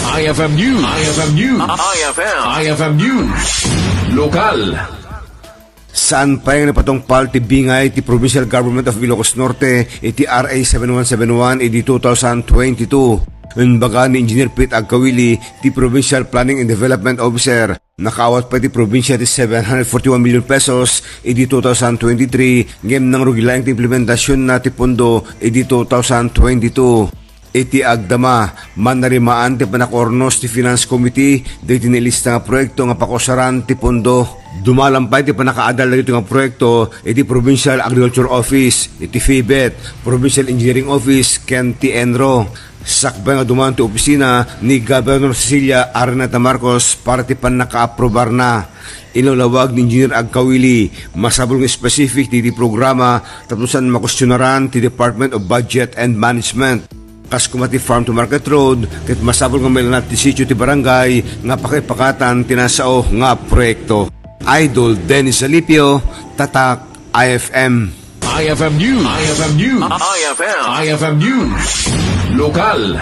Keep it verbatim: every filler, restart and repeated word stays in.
I F M News. I F M News. I F M. I F M News. Lokal. Saan pay nga napatungpal ti bingay ti Provincial Government of Ilocos Norte iti R A seven one seven one idi two thousand twenty-two. Imbaga ni Engineer Pete Agkawili, ti Provincial Planning and Development Officer, nakaawat pay ti probinsia ti seven hundred forty-one million pesos idi two thousand twenty-three, ngem nangrugi laeng ti implementasionna ti pondo idi two thousand twenty-two. Iti agdama, mannarimaan ti pannakaurnos ti Finance Committee dagiti nailista nga proyekto nga pakusaran ti pondo. Dumalan pay ti pannakaadal dagiti nga proyekto iti Provincial Agriculture Office, iti PHIVET, Provincial Engineering Office, ken ti ENRO. Sakbay nga dumalan ti opisina ni Governor Cecilia Araneta Marcos para ti pannakaaprubarna. Inulawag ni Engineer Agkawili, masapul nga specific ti, ti programa tapno saan makustionaran ti Department of Budget and Management. Kas koma ti Farm to Market Road, ket masapul nga mailanad ti sitio ti barangay nga pakaipakatan ti nasao nga proyekto. Idol Dennis Alipio, Tatak I F M. I F M News. I F M News. I F M. I F M News. Lokal.